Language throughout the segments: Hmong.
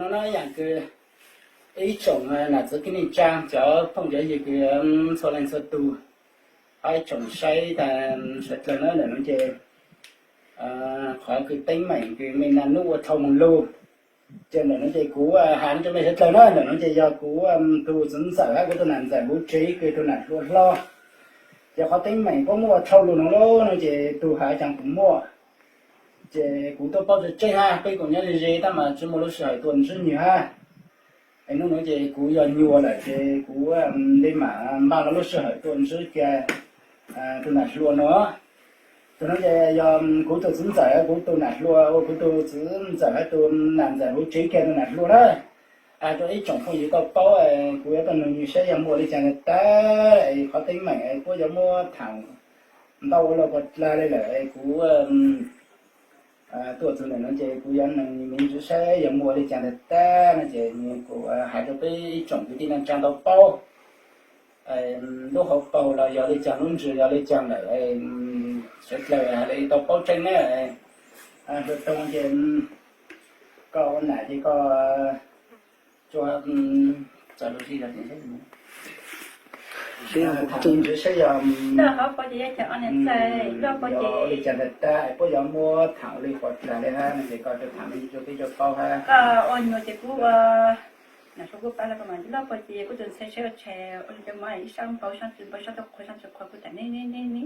No yam kws ib tsoom nam txiv kwv tij neej tsa, cov phooj cov ywg kws txhua leej txhua tug, ib tsoom saib tas sawv dlawg na, ntawm no ces qhov kws teeb meem kws me naj nub ua dhau moog lug, ces ntawm no ces kuv has rua mej sawv dlawg na, ntawm no ces yog kuv tug txiv ntxawm hab kuv tug nam ntxawm huv tsev kws tug nam hluas hlob. Ces qhov teeb meem puab muaj ua dhau lug no lub no ces tug has caag kuv muaj, ces kuv tuaj paub tseeb tseeb hab peb kuj nyob ze ze tab mas tsi muaj lub sij hawm tuaj ntsib nwg hab. Es nub no ces kuv yog nyuas lawm ces kuv le maam npaj lub sij hawm tuaj ntsib kiag tug nam hluas no. Tug no ces yog kuv tug txiv ntxawm, kuv tug nam hluas, kuv tug txiv ntxawm hab tug nam ntxawm huv tsev kiag tug nam hluas na. Rua ib tsoom phooj ywg tau paub, kuv yuav tuaj nug nwg saib yog muaj ua le caag tag, qhov teeb meem puab yuav muab thaam ntau ua luaj puas dlaag le lawm, kuv tuaj txug ntawm no ces kuv yuav nug nwg saib yog muaj ua le caag tag tag no ces kuv has rua peb ib tsoom kwv tij neej tsa tau paub lub hauv paug los yog le caag, lub ntsws yog le caag lawm, sawv dlawg has le tau paub tseeb na. Hluas toog ces koj ua nam ces koj txuas txawm lug si saib yog li cas tag tag, puab yuav muab thaam ua le puas dlaag le hab no ces koj tau thaam rua peb tau paub hab. Ua nyuas ces kuv ua nam hluas kuj pab lawv mas loj puas ces kuv tug ntxhais saib ua tshais ua li cov mov ib sab npau sab tsi npau sab tau qhua sab tsi qhua kuv tas ne ne ne ne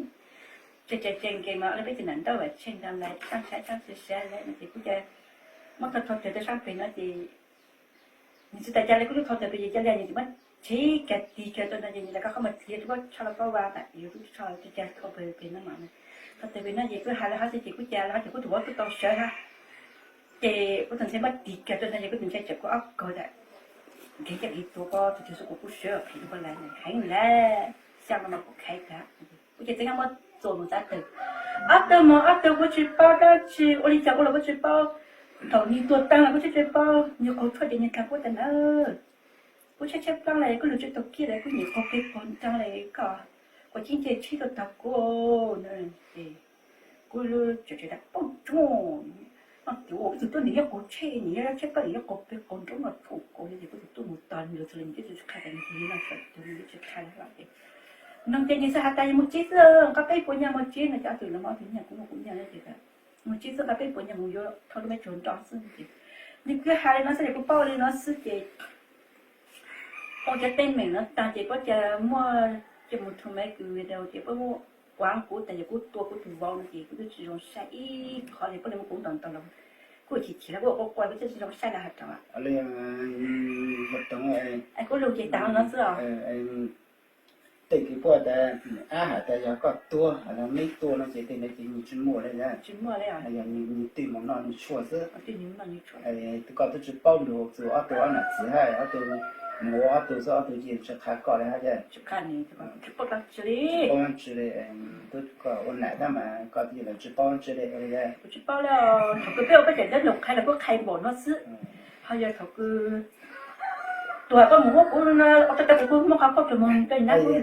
tseem tseem tseem nkees mas ua le peb tug nam ntaub vam tsheej ntag lais sab ntshav sab tsi siav lawm no ces kuv ca muab thau thau tawg rau sab pem no ces nws tsis tas ca le kuv lub thau tawg pem ces ca le nws tsis muab tshev kiag tig kiag rau no ces nws lam koj qhov muag txiav rau kuv tsho los kuv ua tas yuav kuv tsho tsis ca thau pem pem no mas thau tawg pem no ces kuv has lawv hov xwb ces kuv ca lawv hov ces kuv tus vauv kuj tau sawv hab. Ces kuv tus ntxhais muab tig kiag rau no ces kuv tus ntxhais tseem kuv ob kaug tas nkees caj nkees tuav ko tus twg xwb kuv kuj sawv phem rau koj lawm heev lawm, xyaa no mas kuv khaiv kag. Kuv ces txeev muab txuas mus txav tawg, ob tug mus ob tug kuv tsis paub dab tsi, ua li cas ua los kuv tsis paub. Thaum nws tuag taag los kuv tsis tsis paub, nws qaug tshuaj ces nws dlaag kuv tas na. Kuv tshaib tshaib plab le kuv lug tsis tau kiag le kuv nyiam qaug peg qaug nraag le koj, koj ceeb cia tsheb tuaj taug kuv. Kuv tseem tseem tas paub tsoog, no tus ua ib tug tuab nws yeej qaug tsheb, nws yeej tshaib plab nws yeej qaug peg qaug nraag no tshua kuv no ces kuv tseem tuaj mus tog nws txhua le nws twb tsis qha tas nws tus nws no txhua tus nws twb tsis qha le ces nug ces nws xav has tas yog mus tseb xwb, nqa peb puas nyuag mus tseb no ces ob tug los ob tug nyiag kuv muab kuv nyiag no ces mus tseb xwb nqa peb puas nyuag mus yuav thauj lub mej tsuag nroj xwb ces nws kuj has li no xwb ces kuv paub li no xwb ces ua cov teeb meem no taag ces puab ca muaj coj mus thoo me kws video ces puab muab ua kuv tas yog kuv tua kuv tus vauv no ces kuv twb tsis zoo saib ib qho li puab le muab kuv ntaus ntaus los kuj chim chim los kuj ua quaj kuv twb tsis zoo saib lawv has rau kuv lug ces tas no xwb os. Tej kws puab tas ab has tas yog koj tuag los meb tua no ces tej ntawd ces nws tsis muaj le, tsis muaj le, yog nws twj mus noj nws tshuaj xwb. Koj twb tsis paub lug txug ob tug ob nam txiv hab ob tug mus ua ob tug xwb ob tug ces tsis qha koj le hab. Tsis paub dlaab tsi le, tub koj ua nam tab mas koj twb tsis paub dlaab tsi le. Kuv tsis paub le, thaum kws peb ua peb cov dab num qhaiv los kuv qhaiv npaum no xwb, ho yog thaum kws tuag koj mus muab kuv no, ua tau tas kuv muab qhov koj tug mus rau nab kuv li.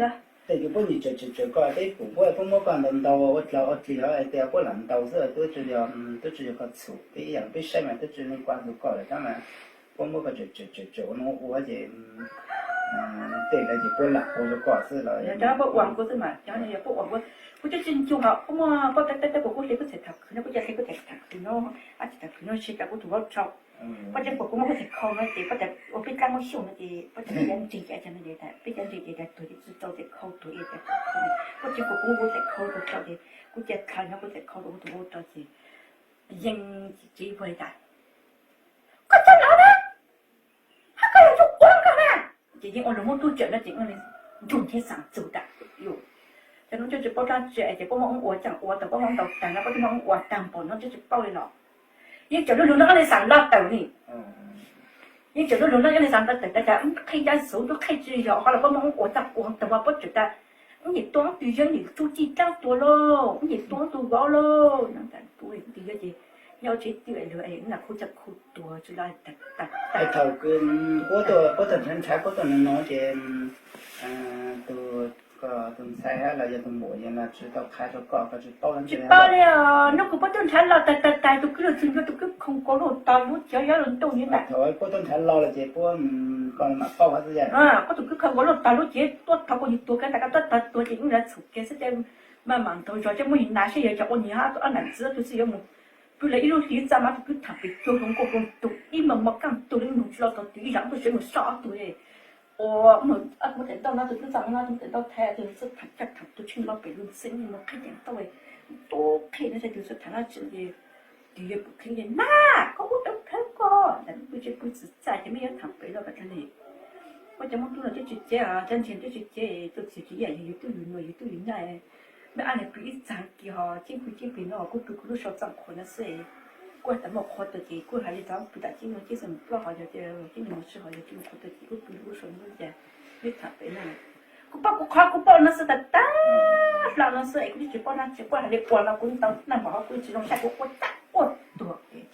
Tej kws puab nyiam tsawm tsawm tsawm koj peb pum puab puab muab koj ntaus ntaus ua dlaag ua dlig hov tej puab lam ntaus xwb, twb tsis yog koj txhum peb ib yaam peb saib mas twb tsis leej kuas tug koj lawm tab mas puab muab koj tsawm tsawm tsawm ua no ua ces tej ntawd ces puab lam ua rau koj xwb los yog cov puab ua kuv xwb mas cov no yog puab ua kuv, kuv twb tsis ncu hov puab muab puab tab tab tab kuv kuv hle kuv txhais tham khwv no kuv ca hle kuv txhais tham khwv no, ab txhais tham khwv no siv tas kuv tus vauv tsau. Puab cem kuv kuv muab kuv txhais khau no ces puab tas ua peb dlaab muab xyuj no ces puab cem peb cov nrig ces no ces peb cov nrig ces tas tuag ces tsis tau txhais khau tuag es tas kuv, puab cem kuv kuv muab kuv txhais khau rau tsau ces kuv ca dlha no kuv txhais khau rau kuv tus vauv tsau ces yeej tsis vuag li tas. Koj cov no na, hab koj yog tub quab koj na, ces yeej ua lug muab tub tsawm no ces ua li nrug nthib xaam txug tas, cov no twb tsis paub dlaab tsi es ces puab muab ua caag ua tau puab muab ntaus taag no puab twb muab ua taag npaum no twb tsis paub li los yeej tseem lug lug no le xaam loj tawm li. Yeej tseem lug lug no le xaam loj tawm tas cas qheb ncaj xuv tub qheb tsis yog qhov los puab muab ua tag ua tag puab tseem tas wb nyiam tua tug yawg nyiam tug ci dlaab tuag lauj, wb nyiam tua tug vauv lauj no tas kuv tug yawg ces nyob tsev twj lug es wb lam khu ca khu tuag tsis lo tag tag. Thaum kws puab tuaj nrhav nrhav puab tuaj no ces tus Tus ntxhais los yog tus muam no tsis tau qha rau koj, koj tsis paub. Tsis paub li os, hnub kuv puab tuaj nrhav los tag tag tag, tus kwv los txug ntua tus kwv khoo kua luaj tog lub cev yob los ntuj ni ntag. Thaum puab tuaj nrhav los los ces puab, koj mam paub xwb. Puab tus kwv khoo kua luaj tog lub cev tuaj tog kua yug tuag kiag ntag, koj tuaj tog tuag ces wb lam txhum kiag xwb ces maj mam ntaus zog ces muab yus nas seb yog cov ua niag ob nam txiv tus xwb yuav mus pw lawv ib lub hlis txaj mas tus kwv tham pem cuag hluas nkauj hluas nraug ib mos mos kaj ntug li mus tsis los tog twg ib zam tuaj tsev mus soj ob tug. Ua muab tes ntaub no tus kwv txaj no tus tes ntaub thaiv tus xwb tham caj tham tus tshee no pem lub xeeb mus qhib tes ntaub, tub qhib no ces tus xwb tham no tseem ces tus yawg pum qhib ces na, koj ua dawb plhawv koj ntawm pw tsev pw txwm txaj ces mej yuav tham pem los koj tag li. Koj cov muaj tub los twb tsis cev, cov ntseeg twb tsis cev, tuaj txiv tsis yam yog yus tub yus nyuam yus tub yus nyab. Mej ab niag pw ib txag kis ho ceeb pw ceeb plig no kuv pw kuv lub sau txaj qhuav no xwb. Kuv tas muaj qhua tuaj ces kuv hais li tau pw tam ceeb no ceeb xwb mus plaub ho yog ceeb mus sib ho yog ceeb mus qhua tuaj ces kuv pw lub sau no cas peb tham pem no. Kuv paub kuv qhov kuv paub no xwb tas tas hlo no xwb es kuv twb tsis paub no tsis paub hais li ua los kuv tau naj npam ho kuv tsis zoo sab kuv quaj tag quaj tuag. Ib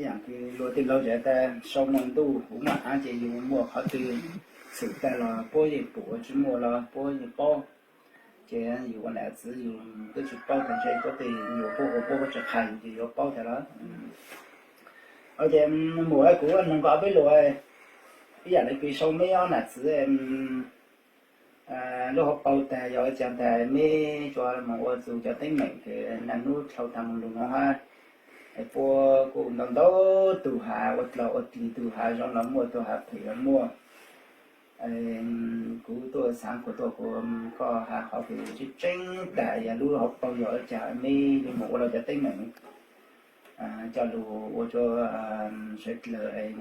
yam li luag tej laug zam tas sau muaj ntuj huv muaj av ces yus muaj qhov twg xwm tag los puab yeej pum, ua tsis muaj los puab yeej paub. Ces yus ua nam txiv yus twb tsis paub tas ntshe puab tej nyuam puab ua puab tsis qha yus ces yuav paub tas los. Ces mus kuv nug koj peb lus, ib yam li pib sau meb ob nam txiv lub hauv paus tas yog ua cas tas meb tsuas mus ua txug cov teeb meem naj hnub dhau tas mus lug no hab, puab kuj ntau ntau tug hav ua dlaug ua dlig tug hav zoo los muaj tug hav phem los muaj. Kuv tuaj xaav kuas tuaj kuas koj has qhov kws tseeb tseeb tas yog lub hauv paus yog ua cas meb yuav mus ua lug cov teeb meem coj lug ua rua sawv dlawg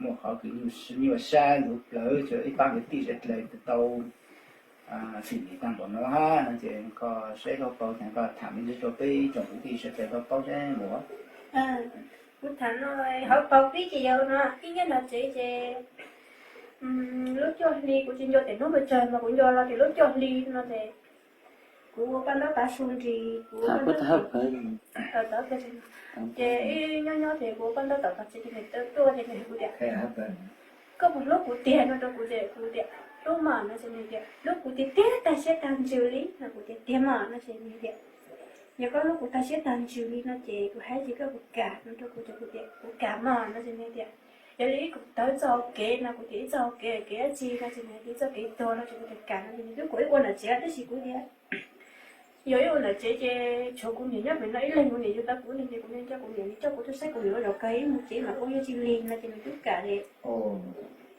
muaj qhov kws nyuaj sab ntxuv plawv rua ib paab kwv tij sawv dlawg tau txim nyem taag npaum no hab no ces koj saib lub hauv paus tas koj tham me ntsis rua peb tsoom kwv tij sawv dlawg tau paub seb mus. Kuv tham no hauv paus pib ces yog no ib nyuag nrog tsev ces lub cuaj hli kuv tsis nco tes hnub pes tsawg mas kuv nco los tias lub cuaj hli no ces kuv ua paj ntaub tav su nrig kuv ces ib nyob nyob ces kuv ua paj ntaub tav tog tsev ces nws tuaj ces nws hais kuv tias koj puas hlub kuv tiag no rau kuv ces kuv tias hlub mog no ces nws tias hlub kuv tiag tiag tag siab tag ntsws li no kuv tias tiag mog no ces nws tias yog koj hlub kuv tag siab tag ntsws li no ces kuv hais tias koj puas kam no rau kuv ces kuv tias kuv kam mog no ces nws tias yog li wb tawm txoj hauv kev no kuv tias ib txoj hauv kev kev dab tsi no ces nws tias txoj kev tuag no ces kuv tias kam no ces nws twb kuas wb ua nram tsev tab sis kuv tias yog wb ua nram tsev ces tshuav kuv niam nyob pem no ib leeg kuv niam yug tau kuv ne ces kuv nco kuv niam nws coj kuv tuaj saib kuv niam ua zaum kawg ib mus tsev mam ua yeej tsis lig no ces nws twb kam li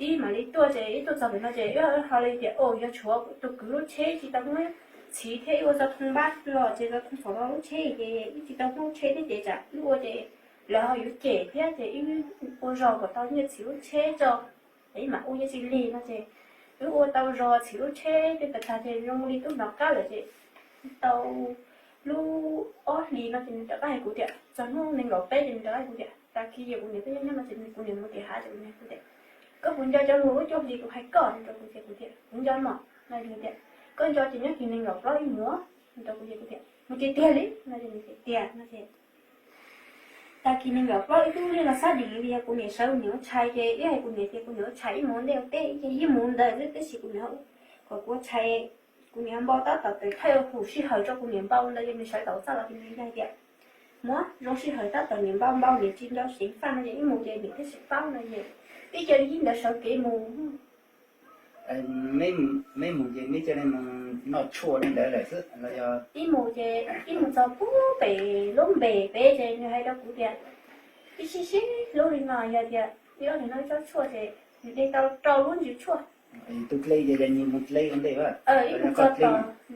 ib mam li tuaj ces ib tuaj txog pem no ces wb ho li tias yog tshuav tus kwv lub tsheb tsis tau muab txhiv thiab wb ua txog thoob npab los ces txog thoob xom los lub tsheb ces wb tsis tau muab tsheb thiab ces tsam wb ua ces lawv ho yuav cem thiab ces wb ua zog kom tau nyiaj txhiv lub tsheb tso es mam ua yeej tsis lig no ces wb ua tau zog txhiv lub tsheb tej tag tag ces zoo li tub hnov qab lawm ces tau lub ob hlis no ces nws rov qab hais kuv tias txog hnub nees nkaum peb ces nws rov qab hais kuv tias tag kis yog kuv niam peb nyob nyob no ces kuv niam mus tim hav ces kuv niam kuv tias koj puas nco cov lus lub cuaj hlis kuv hais koj no rau kuv ces kuv tias kuv nco mog no ces tias koj nco ces nyob kis nees nkaum plaub wb mus no rau kuv ces kuv tias mus tiag tiag li no ces nws tias tiag no ces tag kis nees nkaum plaub wb twb los xab dim li yog kuv niam sawv kuv niam ua tshais ces wb hais kuv niam tias kuv niam ua tshais wb mus ua ntej ua teb ces yeej mus ntawd xwb tab sis kuv niam kom kuv ua tshais kuv niam npau tab tom pem thaij huv sij hawm rau kuv niam npau ntawd ces nws sawv tau txaj los ces nws hais tias muab zoo sij hawm tab tom niam npau npau niam tsis nco xeev faj no ces wb mus ces niam thiaj tsis paub no ces wb cia li ntawd sawv kev mus. Meb mus ces meb cia li mus noj tshuaj li ntawd lawm xwb los yog? Wb mus ces wb mus txog pub pem lub npe peb ces nws hais rau kuv tias wb sib sib hlub li no yog tias wb ob leeg noj tsob tshuaj ces nws de tau rau lub ntsws tshuaj. Tus dle ces yog nws mus dle ua ntej, wb mus txog tom,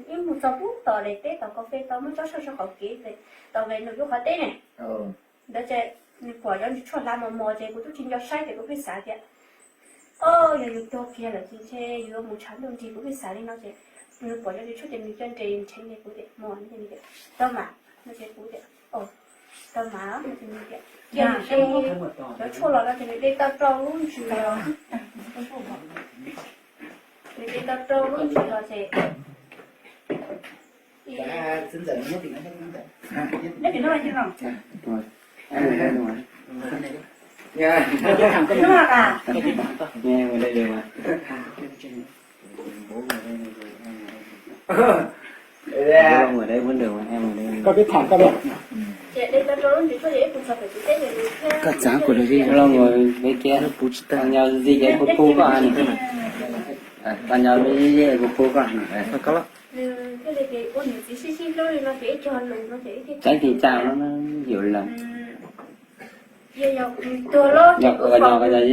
wb mus txog pub tom daim teb tom kas fes tau muab tsob tshuaj sau hauv kev ces tom ves nws lub qhov teb ne. Ntawd ces nws pom cov ntsws tshuaj hlav mos mos ces kuv twb tsis nco saib ces kuv pheej xav tias o yog yus tuag kiag lawm ces ntshe yus yuav mus tshav ntuj nrig kuv pheej xav li no ces nws pom cov ntsws tshuaj ces nws cia nres ntshee ces kuv tias mus no ces nws tias tau mam no ces kuv tias tau mam no ces nws tias cia nws de cov tshuaj los no ces nws de tau rau lub ntsws los, nws de tau rau lub ntsws los ces neb tim no no. Koj peb tham koj. Koj txav kuv los, los mus peb kiag, tsis tau nyo zis ces kuv pub koj. Tau nyo zis kuv pub koj. Tseeb tiag cas no yuav lawm. Yog nws tuag los ces kuv faus nws,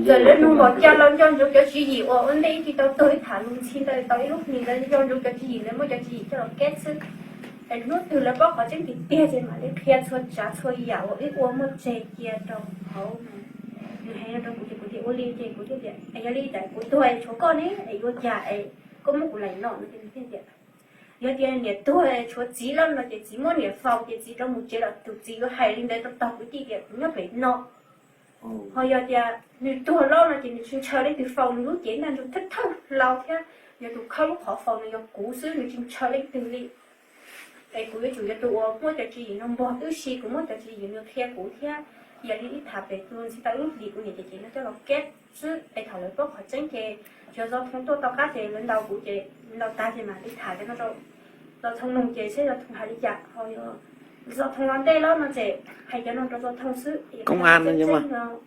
txawm lawv nug npaum cas los nco ntsoov cov tswv yim uas ua ntej ib txwm tau tuag ib tham lus ntxhi ntawd tau ib lub hlis ntawd nco ntsoov cov tswv yim ntawd muaj cov tswv yim coj los keb xwb. Es hnub twg lawv paub qhov tseeb tiag tiag ces mam li qhia txhua tsav txhua yam uas wb ua muaj tseg cia rau hauv. Nws hais no rau kuv ces kuv tias ua li ces kuv thiaj tias es yog li cas kuv tuag es tshuav koj ne es yuav cas es koj muab kuv laim no no ces nws thiaj tias yog tias niam tuag es tshuav txiv lawm no ces txiv muab niam faus ces txiv rov mus tsev los tus txiv yuav hais li ntawd rau tog kwv tij tias kuv nyob pem no. Ho yog tias nws tuag lawm no ces nws tsis ntshaw leej twg faus, nws lub cev ntaj ntsug thawj thawj hlau thiab yog tus khawb lub qhov faus nws yog kuv xwb, nws tsis ntshaw leej twg li. Es kuv yuav tsum yog tus uas muab cov tswv yim no npog tib si, kuv muab cov tswv yim nws qhia kuv thiab. Yog li ib tham pem tus ntxhi tau ib lub hlis kuv niam ces ces no coj los keb xwb es thaum lawv paub qhov tseeb ces yog Zov Thoo tuaj tau qab ces lawv ntaus kuv ces ntaus tag ces mam li tham cov no rau Zov Thoo mloog ces seb Zov Thoo hais li cas ho yog Zov Thoo los ntej lawm no ces hais cov no rau Zov Thoo xwb,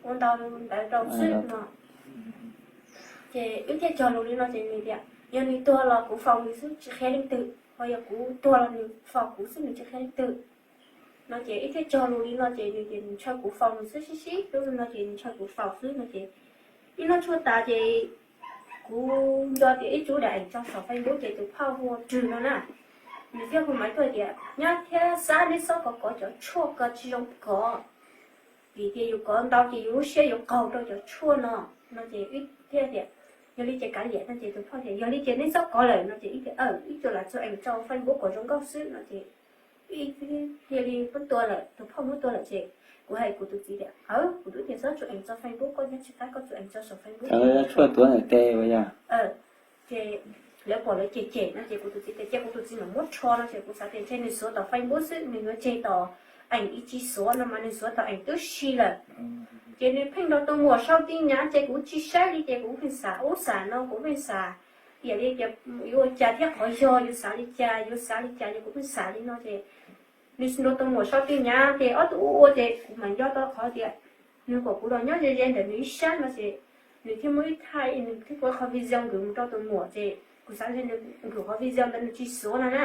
ua ntau ntawd rau xwb no. Ces wb thiaj cog lus li no ces nws tias yog nws tuag los kuv faus nws xwb tsis qhia leej twg, ho yog kuv tuag los nws faus kuv xwb nws tsis qhia leej twg. No ces wb thiaj cog lus li no ces nws tias nws ntshaw kuv faus nws xwb sib sib hlub no ces nws ntshaw kuv faus xwb no ces ib hnub tshuaj tas ces kuv nco tias ib tsub daim eem tso saum Facebook ces tus phauj hu ua Rwg no na, nws thiaj hu maiv tuaj tias nyob thiab xav neb txhob kov kov cov tshuaj ko tsis zoo kov, vim tias yus kov ntau ces yus lub siab yuav qaug rau cov tshuaj no. No ces wb thiaj tias yog li ces kav liam no ces tus phauj tias yog li ces neb txhob kov lawm no ces wb tias wb tsuas lam tso eem tso Facebook kom zoo nkauj xwb no ces wb thiaj li muab tua lawm, tus phauj muab tua lawm ces kuv hais kuv tus txiv tias kuv twb tias txhob tso eem tso Facebook, koj nyob tsis qab koj tso eem tso saum Facebook. Tshuaj tuav ntawm tes uas yog ces lawv pom lawv cem cem no ces kuv tus txiv tias cia kuv tus txiv mam muab rho no ces kuv xav tias ntshe nws xuav tom Facebook xwb, nws yuav tseg tom eem ib tsis xuav no mas nws xuav tom eem tib si lawm. Ces nws pheej nrog tus muam sau tij nyav ces kuv tsis saib li ces kuv pheej xav ub xav no kuv pheej xav ib yam li tias yuav ua cas thiab qhov yog yus xav li cas yus xav li cas ces kuv pheej xav li no ces nws nrog tus muam sau tij nyav ces ob tug ua ua ces kuv mam nco tau qhov tias nws kom kuv los nyob ze ze ntawm nws ib sab no ces nws thiaj muaj ib thaij nws thiaj ua qhov video nkws mus rau tus muam ces kuv xav tias nws nkws qhov video ntawd nws tsis xuav no na.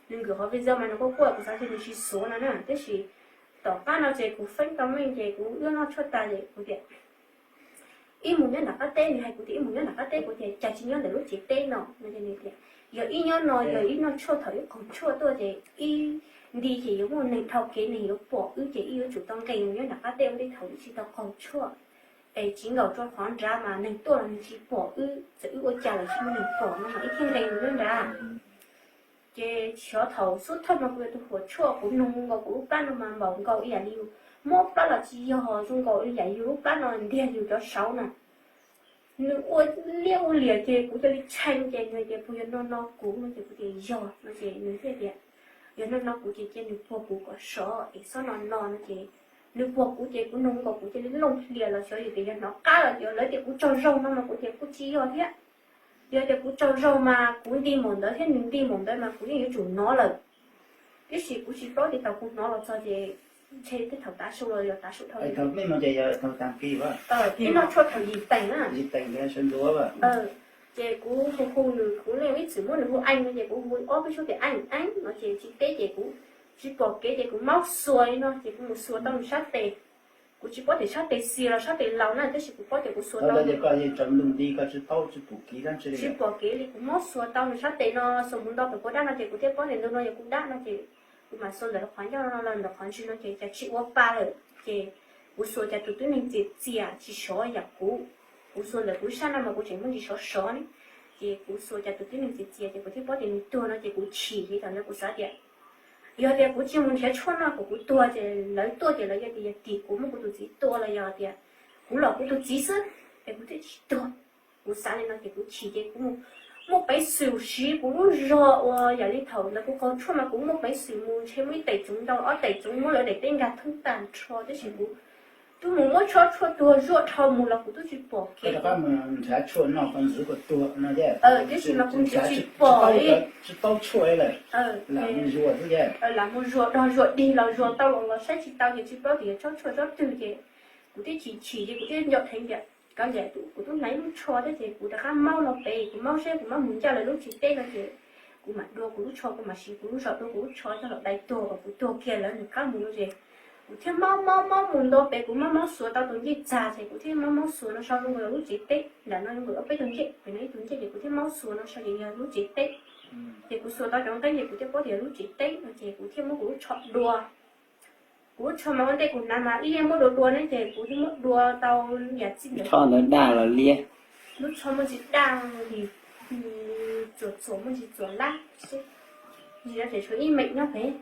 Nws nkws qhov video mas nws quaj quaj kuv xav tias nws tsis xuav no na, tiam sis tom qab no ces kuv feeb tau meej ces kuv wb noj tshuaj tas ces kuv tias ib mus nyob nram qab teb, nws hais kuv tias ib mus nyob nram qab teb, kuv tias cas tsis nyob ntawm lub tsev teb no no ces nws tias yog ib nyob no yog ib noj tshuaj thaum ib qaug tshuaj tuaj ces ib nti ces yuav muaj neeg dhau kev neeg yuav pom wb ces wb yuav tsum tau nqis mus nyob nram qab teb ua ntej thaum wb tsis tau qaug tshuaj es tsis nkaum rau qhov nrad mas neeg tuaj los neeg tsis pom wb, txawm wb ua cas los tsis muaj neeg pom no mas wb thiaj nqis mus nyob nrad. Ces xyov thaum xub thawj no kuv yuav tus huam tshuaj kuv nug nkaus kuv lub plab no mas npaum nkaus ib yam li yus mob plab los tsis yog, zoo nkaus ib yam yus lub plab no ntiag yus cov saud na. Nws ua liab ua liam ces kuv cia li tshee ces nws tias puas yog no no kuv no ces kuv tias yog no ces nws thiaj tias yog no no kuv ces cia nws puag kuv kom sov es txhob no no no ces nws puag kuv ces kuv nug nkaus kuv cia li looj hlias los xyov yus tias yog hnov qab los yog lawv tias kuv tsaug zog no mas kuv tias kuj tsis yog thiab. Yog tias kuv tsaug zog mas kuv nti npaum ntawd thiab nws nti npaum ntawd mas kuv yeej yuav tsum hnov lawm. Tiam sis kuv tsis paub tias thaum kuv hnov los txog ces ntshe twb thaum tav su los yog tav su dhau. Ib noj tshuaj thaum yim teem na. Ces kuv hu hu nws, kuv leej ib txwm muab nws hu eej no ces kuv hu ob peb suab tias eej eej no ces tsis teb ces kuv tsis pom kev ces kuv maub xuas li no ces kuv mus xuas tau nws sab tes. Kuv tsis paub tias sab tes xis los sab tes laus na, tab sis kuv paub tias kuv xuas tau. Tsis pom kev li, kuv maub xuas tau nws sab tes no, xuas mus nto pem kuv dab no ces kuv thiaj paub tias ntu no yog kuv dab no ces kuv mam xuas ntawm qhov ncauj no los ntawm qhov ntswg no ces cas tsis ua pa lawm ces kuv xuas cas tus tib neeg txias txias tsis sov yam kuv. Kuv xuas ntawm kuv sab no mas kuv tseem muaj ntsis sov sov ne. Ces kuv xuas cas tus tib neeg txias txias ces kuv thiaj paub tias nws tuag no ces kuv chim ces thaum ntawd kuv xav tias yog tias kuv tsis mus nrhiav tshuaj noj kom kuv tuag ces lawv tuaj ces lawv yog tias yog tim kuv muab kuv tus txiv tua los yog tias kuv los kuv tus txiv xwb es kuv thiaj tsis tuag. Kuv xav li no ces kuv chim ces kuv muaj peev xwm siv kuv lub zog uas yam li thaum ntawd kuv qaug tshuaj mas kuv muaj peev xwm mus ntshe muaj ib tes tsoov ntau ob tes tsoov muab lawv daim teb nkag thoob tag nrho tab sis kuv Twb mus muab tshuaj tshuaj tuag zuaj dhau mus los kuv twb tsis pom kev. Tiam sis mas kuv tsis pom li. Lam mus zuag dog zuag dig los zuag tau los los saib tsis tau ces tsis paub tias yog tsob tshuaj tsob twg ces kuv thiaj chim chim ces kuv thiaj nco dheev tias kav liam kuv twb hnov ib lub tsho thiab ces kuv rov qab maub no pem, kuv maub seb kuv maub mus ncaj lawv lub tsev teb no ces kuv mam dua kuv lub tsho, kuv mam siv kuv lub zog dua kuv lub tsho coj los dai tuag kom kuv tuag kiag lawv nws qab mus no ces kuv thiaj maub maub maub mus ntua pem, kuv maub maub xuas tau tus ncej txag ces kuv thiaj maub maub xuas no so zoo nkaus lub tsev teb nram no zoo nkaus ob peb tug ncej, pem no ib tug ncej ces kuv thiaj maub xuas no so ces yog lub tsev teb. Ces kuv xuas tau cov nqeeb ces kuv thiaj paub tias yog lub tsev teb no ces kuv thiaj muab kuv lub tsho dua. Kuv lub tsho mas ua ntej kuv hnav mas ib yam muab dua dua ne ces kuv thiaj muab dua tau yam txij ntawd. Tsho ntawd daj los liab? Lub tsho muaj tsis daj li, txuam txuam muaj tsis txuam lab xwb. Yim no ces tshuav ib meem nyob pem,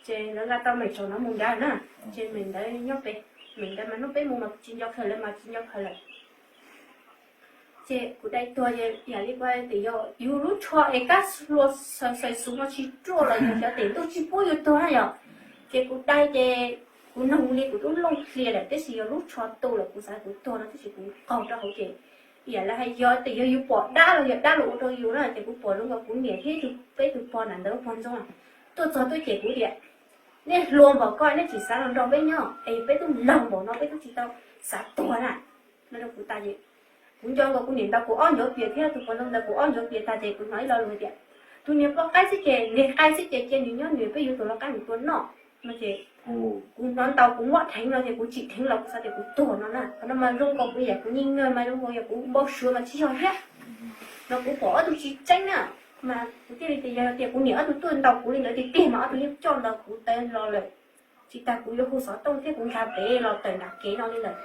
ces lawv nqa tau meem tsaus no mus nrad na, ces meem ntawd nyob pem. Meem ntawd mas hnub peb mus mas tsis nco khaws lawm mas tsis nco khaws lawm. Ces kuv dai tuag ces yam li tias yog yus lub tsho es kab hlua xaws xaws xuv no tsis ruaj los yog xyov tes ntuj tsis pub yus tuag na yom. Ces kuv dai ces kuv noog li kuv twb looj hlias lawm tab sis yog lub tsho tu lawm kuv xav kuv tuag no tab sis kuv qaug rau hauv ces yam li hais yog tias yog yus pom dab los yog dab los ua rau yus na ces kuv pom zoo nkaus kuv niam thiab tus peb tus pog nram ntawd pog ntxoog tuaj txog tuaj cem kuv tias nej hluas npaum ko nej tsis xav los nrog peb nyob es peb twb laug npaum no peb twb tsis tau xav tuag na. No rau kuv tas ces kuv nco nkaus kuv niam ntaus kuv ob ncuav pias thiab tus pog ntxoog ntaus kuv ob ncuav pias tas ces kuv hnov ib lo lus hais tias tus niam poj qaib xwb ces niag qaib xwb ces cia nws nyob nws peb yuav tus lau qaib mus tua noj no ces kuv hnov ntaus kuv muab dheev no ces kuv tsim dheev los kuv xav tias kuv tuag no na. Qhov no mas zoo nkaus kuv yam kuv nghi ngờ mas zoo nkaus yog kuv npau suav mas tsis yog thiab. No kuv pom ob tug tsis tseeb na, mas kuv thiaj li tias yog tias kuv niam ob tug tuaj ntaus kuv li ntawd tiag tiag mas ob tug yeej coj ntaus kuv tawv hlo lawm. Tsis tas kuv yuav hu xov tooj thiab kuv nkag pem los tawm nram kev no li lawm.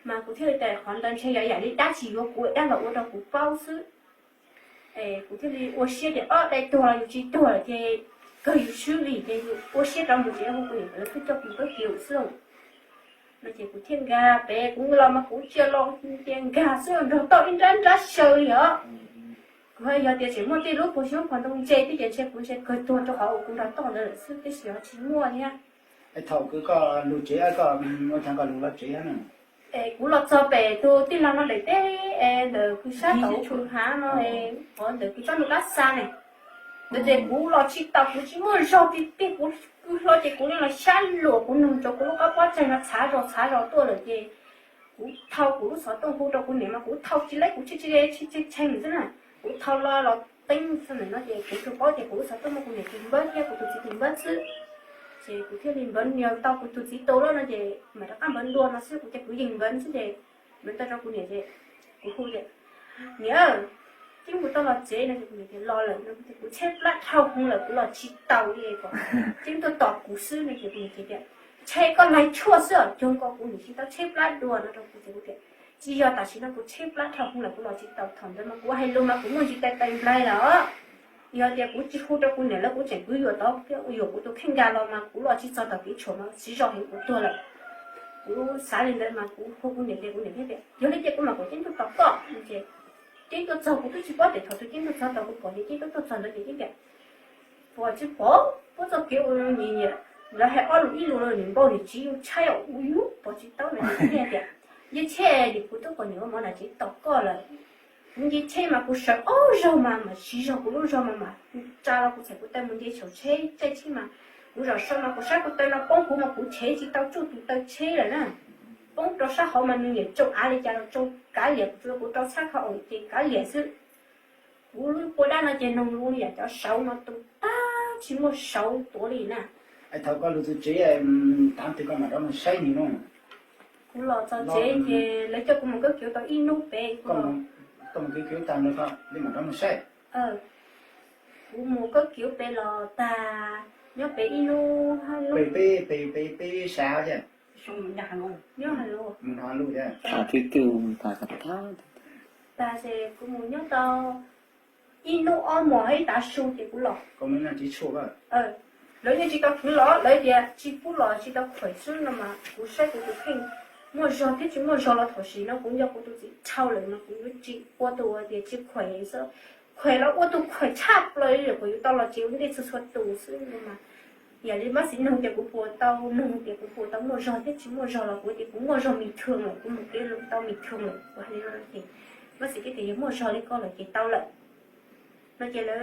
Mas kuv thiaj li tias qhov ntawd ntshe yog yam li dab tsis yuav kuv dab los ua rau kuv paub xwb. Kuv thiaj li ua siab tias ob dai tuag los yus tsis tuag lawm ces kawg yus swb li ces yus ua siab rov mus ces hu kuv niam lawv tuaj coj kuv kab kiv xwb. No ces kuv thiaj nkag pem, kuv los mas kuv cia los tias nkag xwb nrog toj ib nrab nrab xyaw li os. Kuv hais yog tias tseem muaj tej lub puas xyoob puas ntoo ntse thiab ces ntshe kuv ntshe kawg tuag rau qhov uas kuv nrog toj ntawd lawm xwb, tab sis ho tsis muaj thiab. Thaum kws koj lug tsev, koj ua cas koj lug loj tsev na? Kuv los txog pem tus tij laug no daim teb ntawm kws sab tod kws hav no, qhov ntawm kws tsob ntoo dab xa ne. Ntawd ces kuv los tsis tau, kuv tsis muaj zog tiag tiag, kuv kws hlo ces kuv li los xyab luam, kuv nug rau kuv lub qab pob tsaig no txhav zog txhav zog tuaj lawm ces kuv thau kuv lub xov tooj hu rau kuv niam mas kuv thau tsis laib, kuv tshee tshee tshee tshee xwb na. Kuv thau los los teeb xwb na no ces kuv tsuas paub tias kuv lub xov tooj muaj kuv niam tus npawb thiab kuv tus txiv tus npawb xwb. Ces kuv thiaj li npawv nias tau kuv tus txiv tus lawm no ces mam rov qab npawv dua no xwb, kuv ces kuv yeej npawv xwb ces npawv tau rau kuv niam ces kuv hu tias niam, Ceeb puas tau los tsev no ces kuv niam tias los lawm no, kuv tshaib plab dhau hwv lawm kuv los tsis taus li os, Ceeb tuaj tos kuv xwb no ces kuv niam tias ntshe koj laig tshuaj xwb os, cuag nkaus kuv niam tsis tau tshaib plab dua no rau kuv ces kuv tias tsis yog, tam sim no kuv tshaib plab dhau hwv lawm kuv los tsis taus, thaum ntawd mas kuv hais lus mas kuv muaj ntsis tais tais nplaig lawm os. Yog tias kuv tsis hu rau kuv niam lawv kuv tseem kwv yuam tod thiab yuam kuv tus kheej nkag los mas kuv los tsis txog tom kev tshuam mas siv zog heev kuv tuag lawm. Kuv xav li ntawd mas kuv hu kuv niam ces kuv niam thiaj tias yog li ces kuv mam kom Ceeb tuaj tos koj no ces Ceeb tuaj txog, kuv twb tsis paub tias thaum twg Ceeb tuaj txog, thaum kuv pom tias Ceeb tuaj txog ntawd ces Ceeb tias pom tsis pom, pub txoj kev ua nyias nyias, lawv hais ob lus ib lus los niam npau niam tsiv yus tshaib os, ua yus pom tsis tau na, ces kuv thiaj tias yog tsheb nim kuv twb kom niam ua mov nram tsev tos koj lawm. Kuv nce tsheb mas kuv sawv ob zaug mas mam siv zog kuv lub zog mas mam tsa los kuv txhais kuv taw mus nce saum tsheb, caij tsheb mas kuv zaum so mas kuv saib kuv taw no poob huv mas kuv chev tsis tau tsuj tus taw tsheb lawm na. Poob rau sab hauv mas nws niam tsoo av li cas los tsoo kav liam, kuv tsuas kuv rau txhab kho oos ces kav liam xwb. Kuv lub pua dab no ces noog lus yam cov sauv no tu tag tsis muaj sauv tuav li na. Thaum koj lug txug tsev, tav twg koj mam rov mus saib nws no? Kuv los txog tsev ces lawv coj kuv mus kab kiv tau ib hnub pem. Koj mus kab kiv tag lawm koj mam rov mus saib? Kuv mus kab kiv pem los tag, nyob pem ib hnub. Peb, peb, peb, peb sav thiab. Nyob Has Lus thiab. Tag ces kuv mus nyob tau ib hnub ob hmos ib tav su ces kuv los. Lawv yeej tsis tau khwv los, lawv tias tsis pub los tsis tau khuam xwb no mas kuv saib kuv tus kheej muaj zog thiab tsis muaj zog los thaum sim no kuv nco kuv tus txiv dhau lawm mas kuv yuav tsis ua tus uas tias tsis khuam xwb. Khuam los ua tus khuam tshaj plaws li lawm, kuv yuav tau los tsev ua ntej txhua txhua tus xwb no mas Yog li Mab Xis nug tias kuv puas tau, nug tias kuv puas tau muaj zog thiab tsis muaj zog los kuv tias kuv muaj zog mis thooj lawm, kuv mus kev tau mis thooj lawm, kuv hais li no ces Mab Xis thiaj tias yog muaj zog li koj lawm ces tau lawm no ces lawv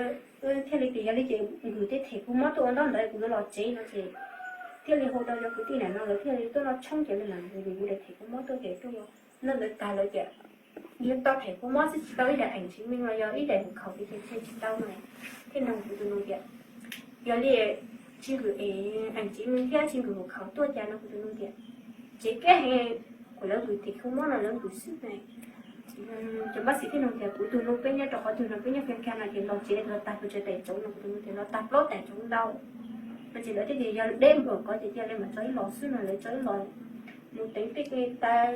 thiaj li tias yog li ces nkws tej them kua mob tuaj ua ntaub ntawv kuv yuav los tsev no ces thiaj li hu rau cov kwv tij ntawm no lawv thiaj li tuaj noj tshoob ces li mas kuv daim them kua mob tuaj ces tuaj noj ntawd tag lawv tias yog tau them kua mob xwb tsis tau ib daim eem tsiv me los yog ib daim hus khaum tias ces tsis tau no thiaj nug kuv tus nus tias yog li tsis nkws eem tsiv me thiab tsis nkws hus khaum tuaj cas no kuv tus nus tias tsev kab he kuv lawv nkws them kua mob no lawv nkws xwb ne. Ces Mab Xis thiaj nug tias kuv tus nus peb nyob rau qhov twg no peb nyob Fia Kha no ces los tsev los tag pes tsawg daim tsoov no kuv tus nus tias los tag plaub daim tsoov ntau no ces lawv thiaj tias yog deb npaum ko ces cia li mam tso ib los xwb no lawv tso ib los mus teev tej tas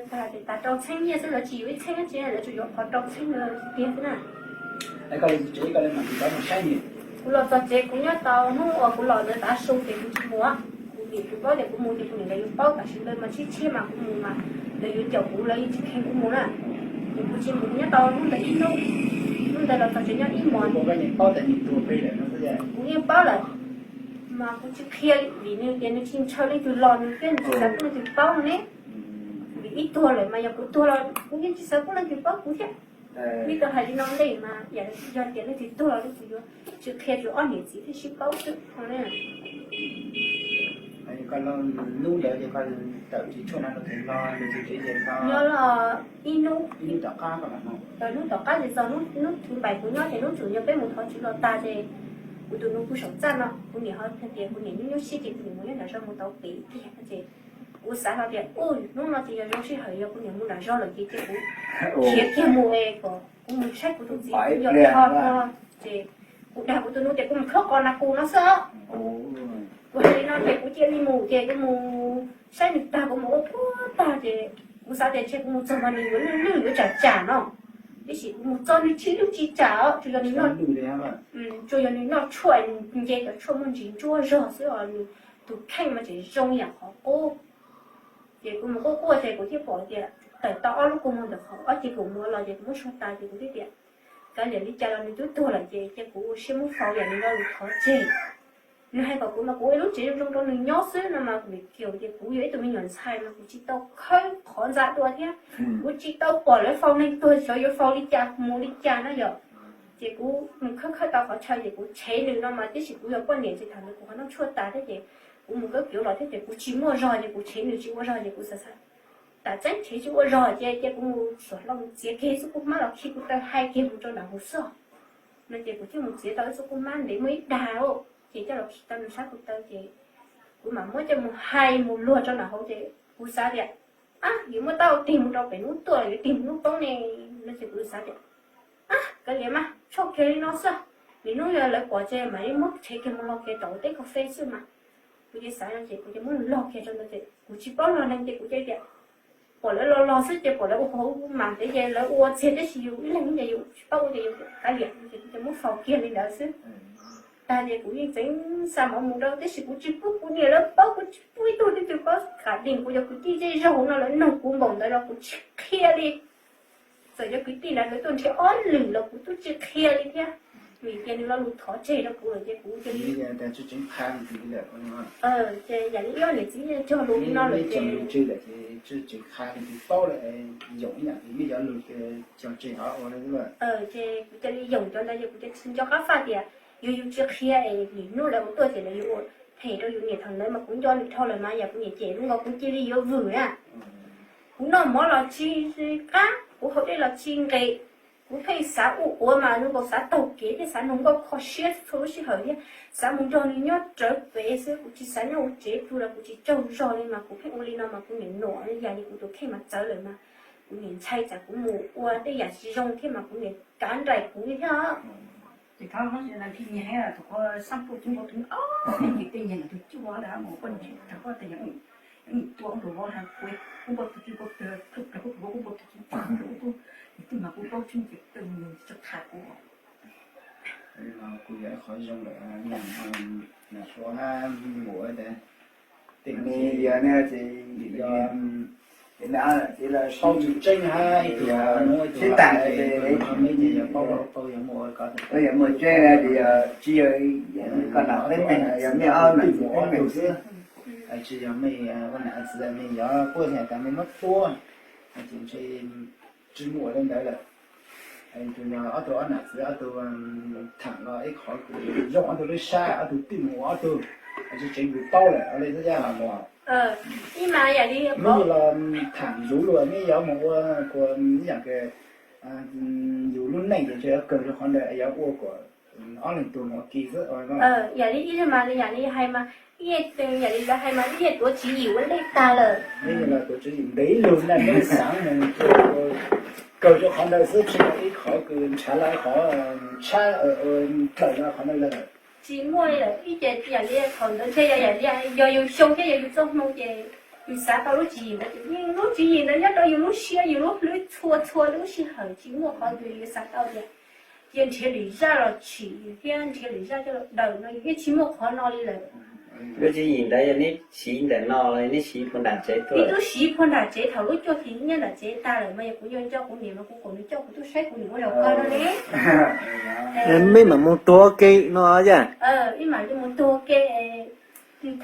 tas rau txheeb nyiaj xwb lawv tsis yuav ib txheeb tsis lawv tsuas yuav qhov rau txheeb no tiag xwb na. Kuv los txog tsev kuv nyob tau hnub uas kuv los ntawd tav su ces kuv tsis mus, kuv vim kuv paub tias kuv mus ces kuv niam lawv yuav paub tam sim ntawd mas tshiab tshiab mas kuv mus mas lawv yuav caum kuv lawv yeej tsis kheev kuv mus na. Ces kuv tsis mus nyob tau hnub ntawd ib hnub, hnub ntawd los txog tsev nyob ib hmos. Kuv yeej paub lawm, mas kuv tsis qhia vim nws tias nws tsis ntshaw leej twg los nws thiab nws tsis xav pub leej twg paub no ne. Vim ib tuag lawm mas yog kuv tuag los kuv yeej tsis xav pub leej twg paub kuv thiab. Vim tau hais li no ntej mas yog tias leej twg tuag los leej twg yuav tsis qhia, tsuas ob niam txiv thiaj sib paub xwb. Nyob los ib hnub, hnub tom qab ces txog hnub thib npaim kuv nyob ces hnub txus nyog peb mus thov tswv los tag ces kuv tus nus kuj saum txaj no, kuv niam ho tias kuv niam nyob nyob siab ces kuv niam mus nyob nram zos mus tau pem tiag ces kuv xav hlo tias u hnub no ces yog zoo sij hawm yog kuv niam mus nram zos lawm ces cia kuv khiav kiag mus es kom kuv mus saib kuv tus txiv yog ho no ces kuv dag kuv tus nus tias kuv mus khawb qos nas kus no xwb. Kuv hais li no ces kuv cia li mus ces kuv mus saib nws tag kuv mus ua puag tag ces kuv xav tias ntshe kuv mus txog mas nws yuav lwj lwj yuav tsam tsam no. Tiam sis kuv mus txog nws tsis lwj tsis tsam os, tsuas yog nws noj, tsuas yog nws noj tshuaj nce cov tshuaj muaj ntsis ntsuab zog xwb os, nws tus kheej mas tseem zoo yam qhov qub. Ces kuv mus quaj quaj ces kuv thiaj pom tias tawm tau ob lub kua muag ntawm qhov ob ceg kaum muag los ces kuv muab suav tas ces kuv thiaj tias kav liam li cas los nws twb tuag lawm ces cia kuv ua siab muab faus yam nws lo lus thov tseg. Nws hais kom kuv mas kuv ua ib lub tsev zoo zoo rau nws nyob xwb no mas kuv niam kiag tias kuv yog ib tug me nyuam ntxhais mas kuv tsis tau khawb qhov ntxa dua thiab kuv tsis tau pom lawv faus neeg tuag xyov yuav faus li cas mus li cas na yom. Ces kuv mus khawb khawb tau qhov chaw ces kuv tshev nws no mas tiam sis kuv yog poj niam ces thaum ntawd kuv qhov noj tshuaj tas thiab ces kuv mus kawb kiav los thiab ces kuv tsis muaj zog ces kuv tshev nws tsis ua zog ces kuv xav xav tam tseeb tshev tsis ua zog ces cia kuv mus xuas hlo mus txiav kiag ib txoj kua hmab los khi kuv taw hais kiag mus rau nram hauv xwb no ces kuv thiaj mus txiav tau ib txoj kua hmab ntev muaj ib dag ces coj los khi tau nws sab kuv taw ces kuv mam muab coj mus hais mus luag rau nram hauv ces kuv xav tias ab yuav muab tau tig mus rau pem hnub tuaj yuav tig mus hnub poob ne no ces kuv xav tias ab kav liam mas tshuaj kiag li no xwb, lwm hnub yog lawv pom ces mam li muab tshev kiag mus log kiag tom teb kos fej xwb mas. Kuv ces xav no ces kuv ces muab log kiag rau ntawd ces kuv tsis paub log neeg ces kuv cia tias pom lawv los los xwb ces pom lawv ua hauv mas ntev ces lawv ua txiag tab sis yus ib leeg ces yus tsis paub ua ces yus kav liam ces kuv ces muab faus kiag li ntawd xwb. Tag ces kuv yeej txeev xa mov mus rau tab sis kuv tsis pub kuv niam lawv paub, kuv tsis pub ib tug twg paub, qhov deeg kuv cov kwv tij zej zog no lawv nug kuv npaum ntawd los kuv tsis qhia li. Txawm cov kwv tij ntawd lawv tuaj nrhiav ob lwm los kuv twb tsis qhia li thiab. Vim tias nws lo lus thov tseg rau kuv lawm ces kuv cia li, ces yam li ib ob niam txiv cog lus li no lawm ces ces kuv cia li yoom cov ntawd ces kuv cia li nco qab faj tias yog yus tsis qhia es lwm hnub lawv ua tuaj ces lawv yuav ua phem rau yus niam. Thaum ntawd mas kuv nco nws dhau lawm mas yam kuv niam cem zoo nkaus kuv cia li yuav vwm na. Kuv noj mov los tsis qab, kuv haus dej los tsis nqis, kuv pheej xav ua quav mas zoo nkaus xav taug kev thiab xav nug nkauj kho siab txhua lub sij hawm thiab xav mus nrog nws nyob rawv pem xwb, kuv tsis xav nyob hauv tsev pw los kuv tsis tsaug zog li mas kuv pheej ua li no mas kuv niam nuam yam li kuv tus kheej mas txawv lawm mas kuv niam ntshai tsam kuv mus ua tej yam tsis zoo thiab mas kuv niam kav nraim kuv li thiab. Ces thov no nthi nyiag heev, thaum qhov xab puj tub npau tub ob, nthi tej nyiag ntawm tus cuaj ntawd mus poj niam thaum qhov tej nyiag tua tus vauv ha kuv, kuv npau tus cuj npau tug, kuv npau tus cuj, kuv twb mas kuv paub tsis ces tej nyiag tsis tau qha kuv. Kuv yog qhov zoo lawm, niam suav mus ua ntawd. Tej me yog ne ces yog, ces paub tseeb hab ib tug sib tas ces, ces yog Yog muaj tseeb, tsis yog koj nam teeb meem, yog mej ob nam txiv teeb meem xwb, tsis yog mej ua nam txiv, mej yog puab yog tas mej muab tua, ces ntshe tsis muaj ua li ntawd lawm. Tus yog ob tug ob nam txiv ob tug tham los ib qhov kws zoo ob tug lub sab, ob tug twb mus ua ob tug, tsis tseev yus paub lawm li xwb yaj los mus. Mej los tham yus lus, mej yuav mus ua kuas ib yam kws yus lub neej ces ntshe yuav kawg rau qhov ntawd, yuav ua kuas ob leeg tuag mus ua ke xwb. Yam li ib leeg mas yam li hais mas, ib yam li lawv hais mas ib yam tuav tswv yim ua ntej tag lawm. Ib yam li tuav tswv yim ntev lug na, mej xaav mus kawg rau qhov ntawd xwb, tsis yog ib qhov kws ntshav lawv qhov tshab, dlawm lawv qhov ntawd lawm. Tsis muaj li lawm, ib ce yam li thaum ntawd ntshe yog yam li yog yus xyoo thiab yog yus txoj hmoo ces yus xav tau lub tswv yim ntawd ces yeej lub tswv yim ntawd nyob rau yus lub siab yus lub hlwb txhua txhua lub sij hawm, tsis muaj qhov twg yus xav tau tias cia nrhiav lwm zaj los tsim thiab nrhiav lwm zaj coj los daws no, yus yeej tsis muaj qhov no li lawm. Lub tswv yim ntawd yog neb siv ntawm no los neb siv puag nram tsev tuaj? Neb twb siv puag nram tsev thaum lub cuaj hlis nyob nram tsev tag lawm mas yog kuv yuav nco kuv niam mas kuv kom nws coj kuv tuaj saib kuv niam ua zaum kawg no ne. Mej mam mus tuag ua ke no yaj? Mej mam mus tuag ua ke,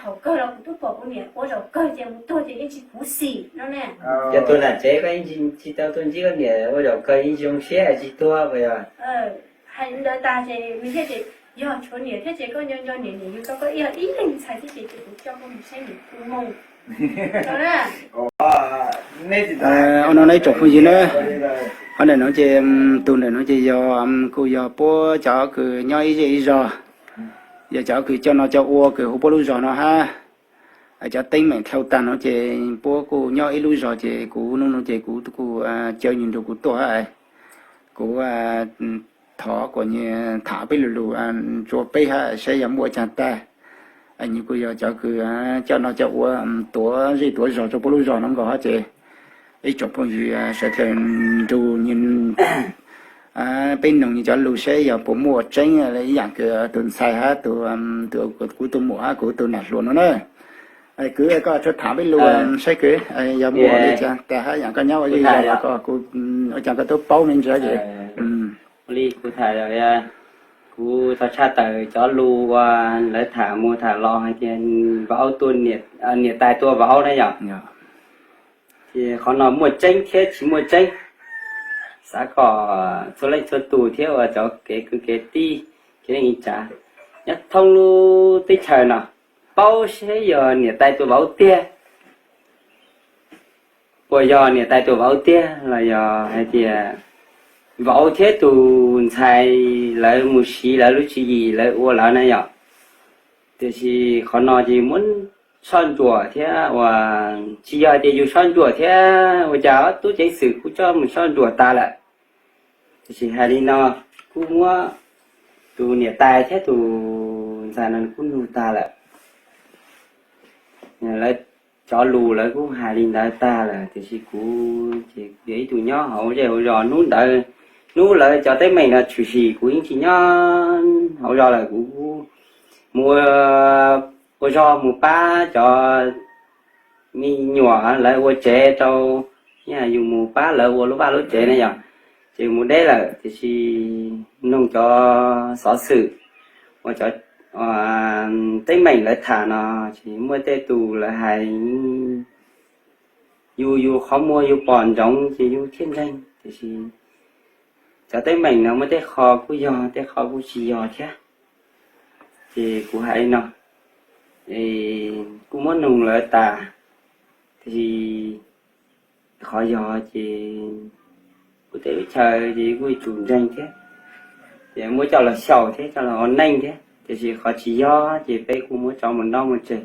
thaum kawg los kuv twb pom kuv niam ua zaum kawg ces mus tuag ces yeej tsis khuv xim no ne. Yog tuag nram tsev koj yeej tsis tau tuaj ntsib koj niam ua zaum kawg yeej tsis zoo siab tsis tuag puas yog? Hais li ntawd tag ces nws thiaj tias yog tshuav niam thiab ces koj nco nco niam, niam yug tau koj ib, ib leeg ntxhais thiab ces kuv coj koj mus saib niam kuv moo. Ua no na ib tsoom phooj ywg na, qhov ntawm no ces tus ntawm no ces yog kuj yog puab cov kws nyob ib zej ib zog, yog cov kws coj noj coj ua kws hu puab lub zog no hab. Cov teeb meem dhau tag no ces puab kuj nyob ib lub zog ces kuv hnub no ces kuv kuj caw nws nrug kuv tuaj hab. Kuv thov kom nws tham peb lus lus rua peb hab saib yog muaj ua caag tag. Nws kuj yog cov kws coj noj coj ua tuav zej tuav zog rau puab lub zog no nkaus hab ces ib tsoom phooj ywg sawv daws nrug nws, peb noog nws cov lus saib yog puas muaj tseeb ib yam kws tus ntxhais hab tus, kuv tus muam hab kuv tus nam hluas no na. Kwv, koj tshuav tham peb lus saib kwv, yog muaj ua li cas tag hab yam koj nyob ua zej zog los koj kuj ua caag koj tub paub me ntsis ces. Ua li kuv tham, kuv tau tshaj tawm cov lus uas lawv tham mus tham los hais tias vauv tua, niam tais tua vauv na yom. Ces qhov no muaj tseeb thiab tsis muaj tseeb, xav kom txhua leej txhua tus thiab uas cov kev kwv kev tij, kev neej tsa nyob thoob lub teb chaws no paub seb yog niam tais tua vauv tiag, puas yog niam tais tua vauv tiag los yog hais tias vauv thiab tus ntxhais lawv mus siv lawv lub tswv yim lawv ua lawv na yom. Tiam sis qhov no ces muab soj ntsuam thiab uas tsis yog hais tias yus soj ntsuam thiab ua cas ob tub ceev xwm kuj coj mus soj ntsuam tas lawm. Tiam sis hais li no, kuj muab tus niam tais thiab tus ntxhais no kuj nug tag lawm. Lawv cov lus lawv kuj hais li ntawd tag lawm, tiam sis kuv ces yog ib tug nyob hauv zej hauv zos hnub ntawd, hnub lawv cov teeb meem no tshwm sim kuv yeej tsis nyob hauv zos lawm, kuv mus ua zog mus pab cov me nyuam lawv ua tsev rau, yus mus pab lawv ua lub vaj lub tsev ne yom, ces mus deb lawm. Tiam sis noog cov xov xwm uas cov teeb meem lawv tham no, ces muaj tej tus lawv hais yus, yus qhov muag yus pom ntsoov ces yus thiaj ntseeg, tiam sis cov teeb meem no muaj tej qho kuj yog tej qho kuj tsis yog thiab. Ces kuv hais li no, kuj muab noog lawv tas, tiam sis qhov yog ces kuv tej lub chaw ces kuj yuav tsum ntseeg thiab, ces muab coj los xyaum thiab coj los ua neej thiab, tiam sis qhov tsis yog ces peb kuj muab tso mus noj mus tseg,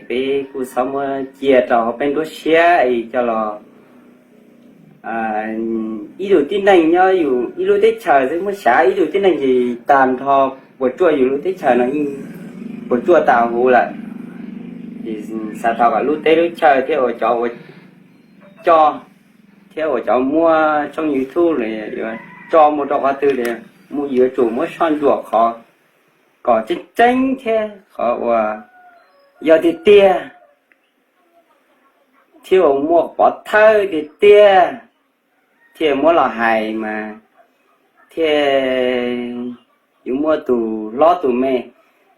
peb kuj txhob muab cia rau hauv peb nruab siab es coj los ib tug tib neeg nyob yus ib lub teb chaws xwb muab xyav ib tug tib neeg ces tag nrho puas tsuaj yus lub teb chaws no yeej puas tsuaj tas huv lawm. Xav thov kom lub teb lub chaw thiab uas cov ua coj thiab uas cov muaj tshooj YouTube los yuav tso mus rau qhov twg los mus yuav tsum muab soj ntsuam qhov kom tseeb tseeb thiab qhov uas yog tiag tiag thiab uas muaj pov thawj tiag tiag thiaj muab los hais mas thiaj yus muaj tus hlob tus me.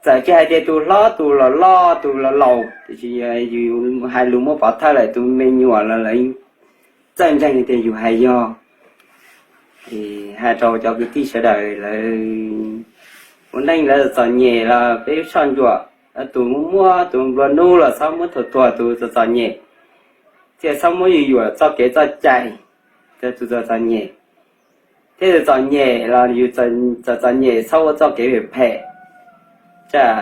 Txawm tsis hais tias tus hlob tus los loj tus los laus, tiam sis yus hais lus muaj pov thawj lawm, tus me nyuam los lawv txawj ntseeg tias yus hais yog. Hais rau cov kwv tij sawv daws lawv ua neej lawv txom nyem los peb soj ntsuam, tus muaj muaj tus nplua nuj los txhob muab thuam thuam tus txom txom nyem, thiaj txhob muab yuam yuam txoj kev txoj cai rau tus txom txom nyem. Thiab tus txom nyem los yus txom txom nyem txhob ua txoj kev phem phem, tsam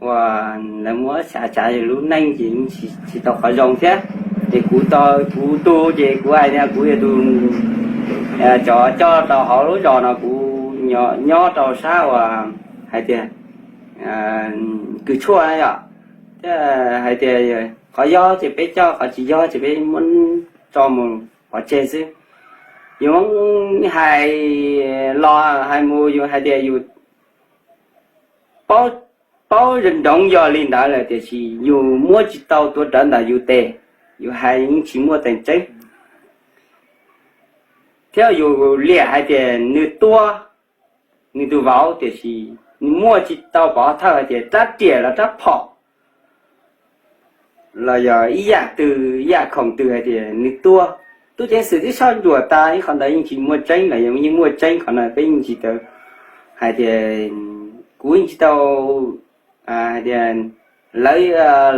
uas lawv muab xyav tsav yus lub neej ces tsis tau qhov zoo thiab. Ces kuv, kuv tu ces kuv hais tias kuv yog tus, cov coj rau hauv lub zos no, kuv nyob rau sab uas hais tias kws tshuaj na yom, thiab hais tias qhov yog ces peb coj, qhov tsis yog ces peb muab tso mus pov tseg xwb. Yus hais los hais mus yus hais tias yus paub nroov yog li ntawd lawm, tiam sis yus muab tsis tau tuav rawv ntawm yus tes, yus hais yeej tsis muaj teem tseeb. Thiab yus liam hais tias nws tua nws tus vauv, tiam sis nws muaj tsis tau pov thawj hais tias rab riam los rab phom los yog ib yam twg ib yam khoom twg hais tias nws tua. Tub ceev xwm twb soj ntsuam tas, ib qhov ntawd yeej tsis muaj tseeb los yog yeej muaj tseeb, qhov no peb yeej tsis tau hais tias, kuv yeej tsis tau hais tias lawv,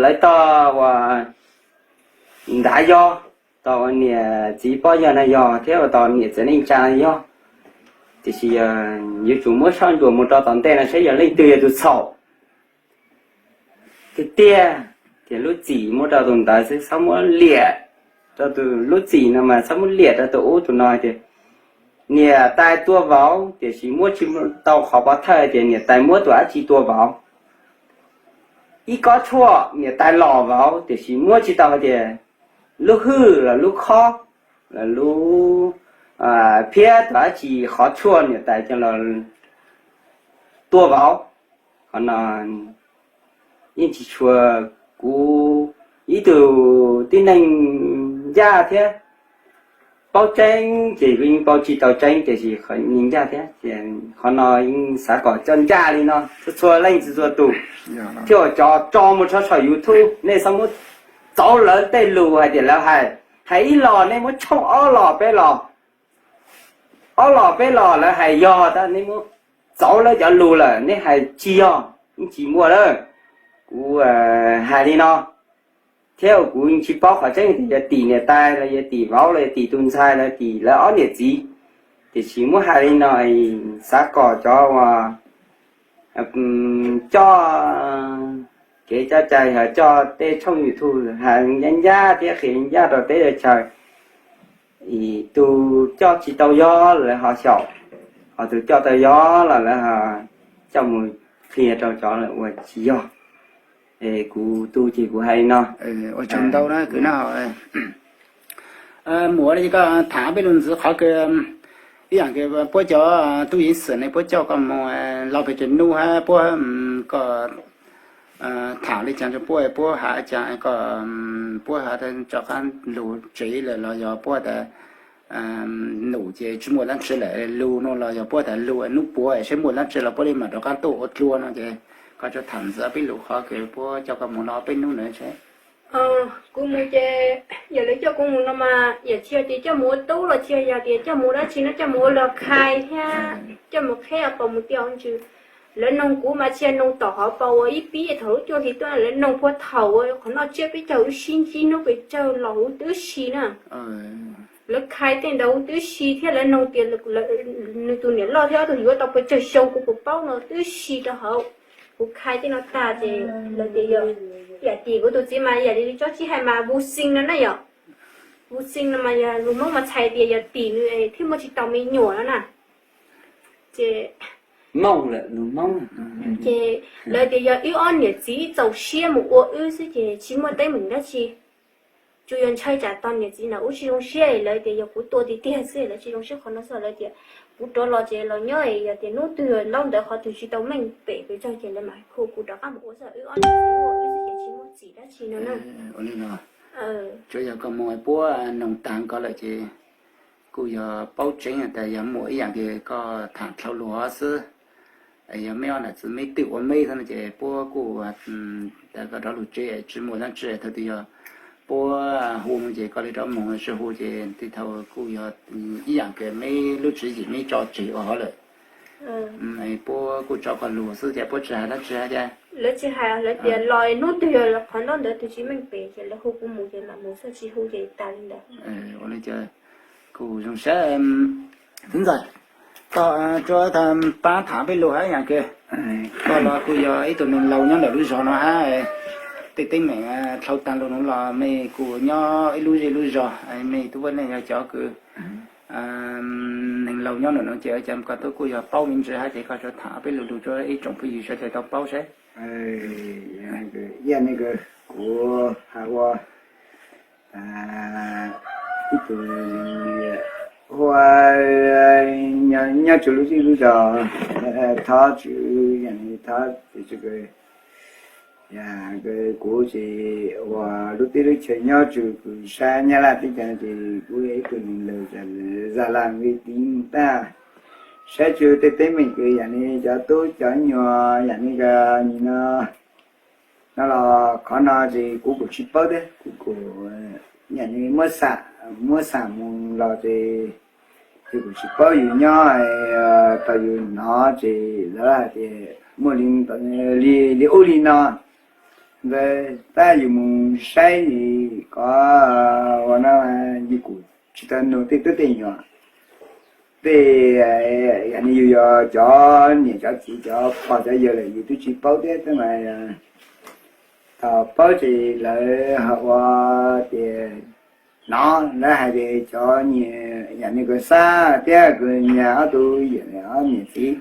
lawv tog uas nrad yog, tog uas niam txiv pob yog no yog, thiab uas tog niam txiv neej tsa no yog. Tiam sis yuav tsum muab soj ntsuam mus rau tom ntej no saib yog leej twg yog tus txhaum tiag tiag, ces lub txim muab rau tus ntawd xwb, txhob muab liam rau tus, lub txim no mas txhob muab liam rau tus ub tus no tias niam tais tua vauv, tiam sis muab tsis tau qhov pov thawj tias niam tais muab tus dab tsi tua vauv. Ib kob tshuaj niam tais los vauv, tiam sis muab tsis tau hais tias lub hwj los lub khob los lub phiab tus dab tsi, qhov tshuaj niam tais coj los tua vauv. Qhov no yeej tsis tshua, kuv ib tug tib neeg ncaj thiab paub tseeb ces kuv yeej paub tsis tau tseeb, tiam sis qhov ncaj thiab, qhov no yeej xav kom coj ncaj li no txhua txhua leej txhua txhua tus, thiab uas cov tso mus tso saum YouTube nej txhob muab txauv lawv tej lus hais tias lawv hais, hais ib los nej muab tshooj ob los peb los, ob los peb los lawv hais yog tab nej muab txauv lawv cov lus lawm, nej hais tsis yog, yeej tsis muaj lawm. Kuv hais li no, thiab kuv yeej tsis paub qhov tseeb tias yog tim niam tais los yog tim vauv los yog tim tus ntxhais los tim lawv ob niam txiv, tiam sis muab hais li no xav kom cov uas coj kev coj cai, coj tej tshooj YouTube hais ncaj ncaj thiab qhia ncaj rau teb chaws. Tus coj tsis tau yog lawv ho xyaum, ho tus coj tau yog los lawv ho coj mus qhia rau cov uas tsis yog. Es kuv tu ces kuv hais li no. Ua tsaug ntau na kwv na. Mus ua li koj tham peb lus ntxiv qhov kws ib yam kws puab cov tub ceev xwm ne puab coj koj mus los pem tsev nub hab puab koj tham li cas rau puab, puab has cas kom puab has rov qab lug tsev lawm los yog puab tas num ces tsis muaj dlaab tsi lawm lug no los yog puab tas lug nub puav saib muaj dlaab tsi los puab li mam rov qab tuaj ua dlua no ces koj tsuas tham ntxiv peb lus qhov kws puab coj koj mus los peb nub ntawd seb. Kuv mus ces yog lawv coj kuv mus no mas yam tsis yog tias coj mus ua tub los tsis yog tias coj mus ua dab tsi no, coj mus ua los khai thiab coj mus qheb pom mus tiav hauv ntsws. Lawv noog kuv mas tsis yog noog tom hauv paus ua ib pib thaum lub cuaj hli tuaj, lawv noog puag thaum ua qhov noj tsiab peb caug wb sib ntsib hnub pes tsawg los huv tib si na. Lawv khai tej ntawd huv tib si thiab lawv noog tias nws tus niam loj thiab ob tug yuav tau pes tsawg xyoo kuv puas paub no tib si rau hauv. Kuv khai tej no tag ces lawv tias yog yam tim kuv tus txiv mas yam li tsob tsib hais mas vu xees no na yom. Vu xees no mas yog lus Hmoob mas txhais tias yog tim nws thiaj muaj tsis tau me nyuam no na. Ces ces lawv tias yog wb ob niam txiv txaus siab mus ua wb xwb ces tsis muaj teeb meem dab tsi. Tsuas yog ntshai tsam tog niam txiv ntawd ua tsis zoo siab, lawv tias yog kuv tua tiag tiag xwb, lawv tsis zoo siab qhov no xwb, lawv tias kuv rov los ces los nyob es yog tias hnub twg los ntawd qhov twg tsis tau meej pem pes tsawg ces lawv mam hu kuv rov qab mus ua xwb, wb ob niam txiv ua wb xwb ces tsis muaj txim dab tsi no na. Tsuas yog koj mus puab noog tag koj lawm ces kuj yog paub tseeb tas yog muaj ib yam li koj tham dhau los xwb. Yog meb ob nam txiv meb twb ua meb xwb no ces puab kuj tas koj rov lug tsev tsis muaj dlaab tsi, thaum twg yog puab hu ces koj li rov moog, tsis hu ces tej thaum kuj yog ib yam kws meb lub tswv yim meb tso tseg ua hov lawm. Puab kuj tso koj lug xwb ces puab tsis has dlaab tsi hab. Lawv tsis hais, lawv tias los hnub twg yog qhov ntaub ntawv twg tsis meej pem ces lawv hu kuv mus ces mam mus xwb, tsis hu ces tas li ntawd. Ua li cas kuj zoo sab. Tub ntxawm, koj tsuas tau paab tham peb lug hab yam kws koj los kuj yog ib tug neeg laus nyob ntawm lub zog no hab, tej teeb meem dhau taag lug nuav los mej kuj nyob ib lub zej lub zog, mej tub puab neej yog cov kws neeg laus nyob ntawm no ces ua cas koj tub kuj yog paub me ntsis hab ces koj tsuas tham peb lug lug rua ib tsoom phooj ywg sawv daws tau paub saib. Kuv has ua ib tug hu ua nyob tsua lub zej lub zog, thov tswv, thov kuv ces ua lub teb lub chaw nyob tsua kuv sab Nyab Laj teb chaws ces kuv ib tug neeg laus zaj laj vim tiv tag saib tsua tej teeb meem kws yam li cov tub cov nyuas yam li koj nim no no los qhov no ces kuv kuj tsis paub thiab, kuv kuj yam li muab xam, muab xam mus los ces yus kuj tsis paub, yus nyob tau yus hnov ces lawv hais tias muaj li, li ub li no ntawd tab yus mus saib kov ua no yus kuj tsis tau nug tej tub tej nyuam, tej yam li yus yog cov niam cov txiv cov pog cov yawg lawm yus twb tsis paub thiab tab mas thaum paub ces lawv ho ua tias hnov lawv hais tias cov yam li kws Xab thiab kws Nyas ob tug yawm ob niam txiv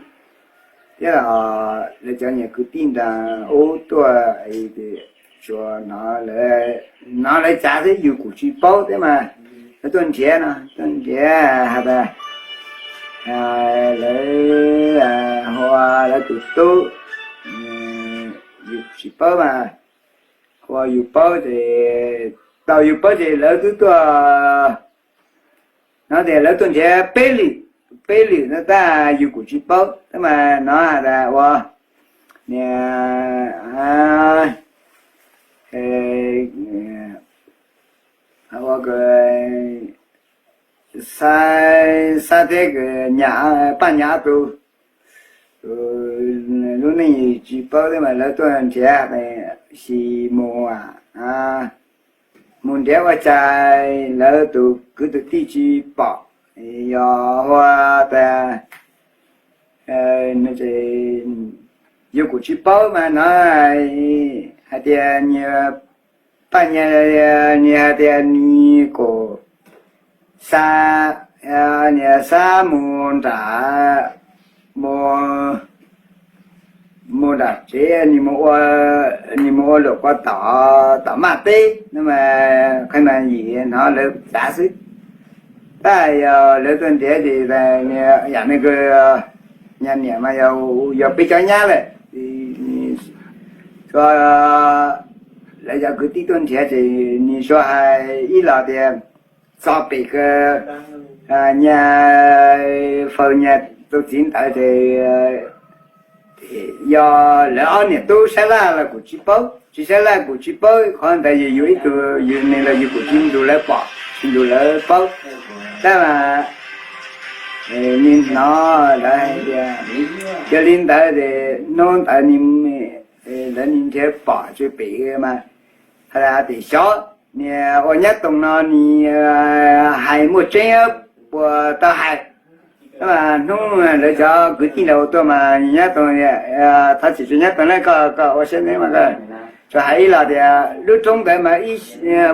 thiab los lawv cov nyuam kwv tij nraag ub tuaj tsuas hnov lawv, hnov lawv cav xwb yus kuj tsis paub thiab mas lawv tuaj nrhiav no tuaj nrhiav has tas lawv hu ua lawv tus tub, yus tsis paub mas hu ua yus paub ces tau yus paub ces lawv twb tuaj hnov tias lawv tuaj nrhiav peb lwm, peb lwm no tab yus kuj tsis paub tab mas hnov has tas ua niam ua Xab thiab kws Paj Nyas ob tug lub neej tsis paub thiab mas lawv tuaj nrhiav, sis mus, mus nrhiav ua cas lawv tus kwv tus tij tsis pom, yog hu ua tas yus kuj tsis paub mas hnov hais tias Paj Nyas, nws hais tias nws kuj xa, nws xa mus nram, mus, mus nram tsev, nws mus ua, nws mus ua luam kua tom, tom maj teb no mas qhov no yus hnov lawv cav xwb. Tab yog lawv tuaj nrhiav ces yam li kws Nyas niam mas yog, yog peb cov nyab lawm, tsuas lawv cov kwv tij tuaj nrhiav ces nws tsuas hais ib los tias txog pem kws Nyas faus Nyas tus txiv ntawd ces yog lawv ob niam tub sab laj los kuj tsis paub, tsis sab laj kuj tsis paub, qhov ntawd yus, yus ib tug yus neeg los yus kuj tsis nrug lawv pom tsis nrug lawv paub. Tab mas nws hnov lawv hais tias yog li ntawd ces hnub ntawd lawv nrhiav pom tsis pom mas has tas xyov niag ua nyab toog no nws hais muaj tseeb puas tau hais. Hnub lawv cov kwv tij ntawd tuaj mas nyab toog, thov txim rau nyab toog na, koj, koj ua siab ntev mas koj tsuas hais ib los tias lub roob ntawd mas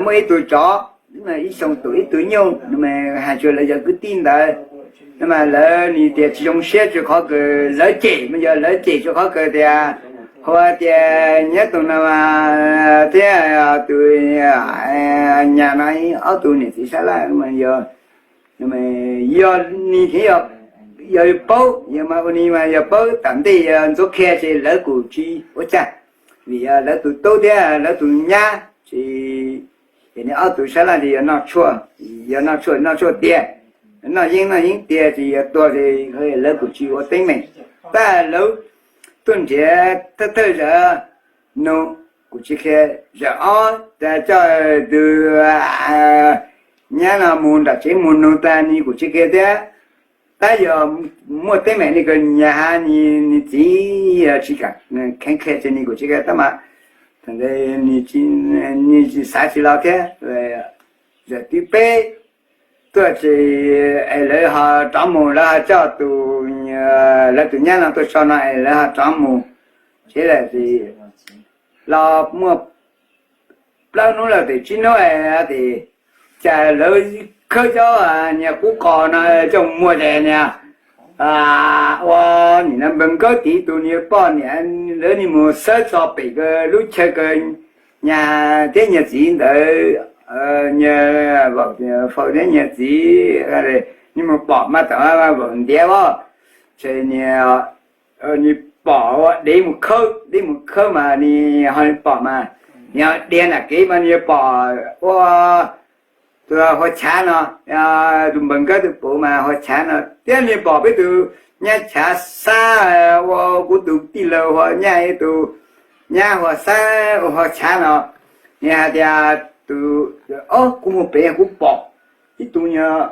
muaj ib tug tsov, ib xyoo tum ib tug nyuj, hais tsuas lawv cov kwv tij ntawd no mas lawv nws tias tsis zoo siab tsuas qhov kws lawv cem mas yog lawv cem tsuas qhov kws tias hu tias nyab toog no mas thiab tus Nyas no ob tug niam txiv sab laj mas yog, yog nws thiaj yog, yog paub, yog mas ua nws mas yog paub tom ntej yog ntxuav qhia ces lawv kuj tsis ua cas, vim yog lawv tus tub thiab lawv tus nyab ces, ces nws ob tug sab laj ces yog noj tshuaj, yog noj tshuaj, noj tshuaj tiag. noj yeeb noj yeeb tiag tsis yuav tuag li, lawv kuj tsis ua teeb meem. Tab lawv tuaj nrhiav thawj thawj zaum no, kuv tsis qhia. Zaum ob coj tus nyab no mus nram tsev mus nug tag ni kuv tsis qhia thiab. Tab yog muaj teeb meem li ko nyias hab ni, nws txiv tsis kam kheev qhia ces ni kuv tsis qhia tab mas, thaum ntawd nws tsis xav tsis los thiab. Zaum thib peb tuaj ces es lawv ho rov mus, lawv ho coj tus, lawv tus nyab no tuaj so no es lawv ho rov mus tsev lawm. Los muaj plaub hnub lawm, tes tsib hnub es tes cas lawv khawb cov niag qub qos no coj muag tes niag ua nim no npawg Nkawb tiv tus niag poj niam, lawv ni mus xawb txog pem lub chaw ko, nyag thiab nyag txiv ntawd, nyag faus thiab nyag txiv, ni mus pom mas tam vaum ntiav os, ces ni pom ua dev mus khawb, dev mus khawb mas ni ho pom mas, ni ho diav nram kev mas ni pom ua tus Huab Chav no, tus npawg Nkawb tus puv mas Huab Chav no, thiab ni pom peb tus nyab Chav Xab ua kuv tus tij laug Huab, nyab tus nyab Huab Xab ua Huab Chav no. Ni hais tias tus, o, kuv mus pem kuv pom ib tug nyuag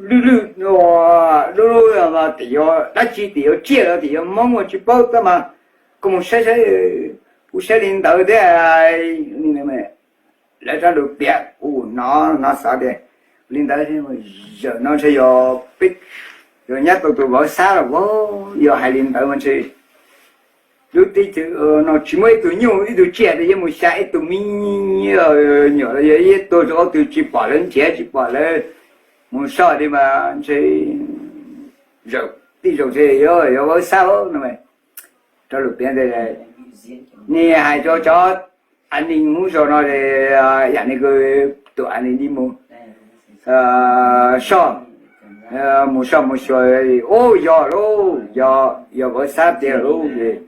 lwj lwj, lub lub, tim yuav dab tsi, tim yuav tsiaj los tim yuav Hmoob ua tsis paub tab mas, koj mus saib saib, kuv saib li ntawd thiab. Lawv rov lus piav kuv hnov hnov xav tias li ntawd, zaum no ntshe yog peb, yog nyab tau tus vauv Xab los, yog hais li ntawd mas ntshe lub teb chaws no tsis muaj ib tug nyuj ib tug tsiaj li, yuav mus xya ib tug me nyuam los yog ib tug rau ob tug tsis pom lawv nrhiav tsis pom lawv mus soj li mas ntshe zaum tib zaug ntshe yog vauv Xab no. Rov lus piav tias, ni hais rau cov a nis ub zaug no, yam ni tus a nis li mus soj, mus soj mus xyuas, ub, yog lauj, yog vauv Xab tiag lauj.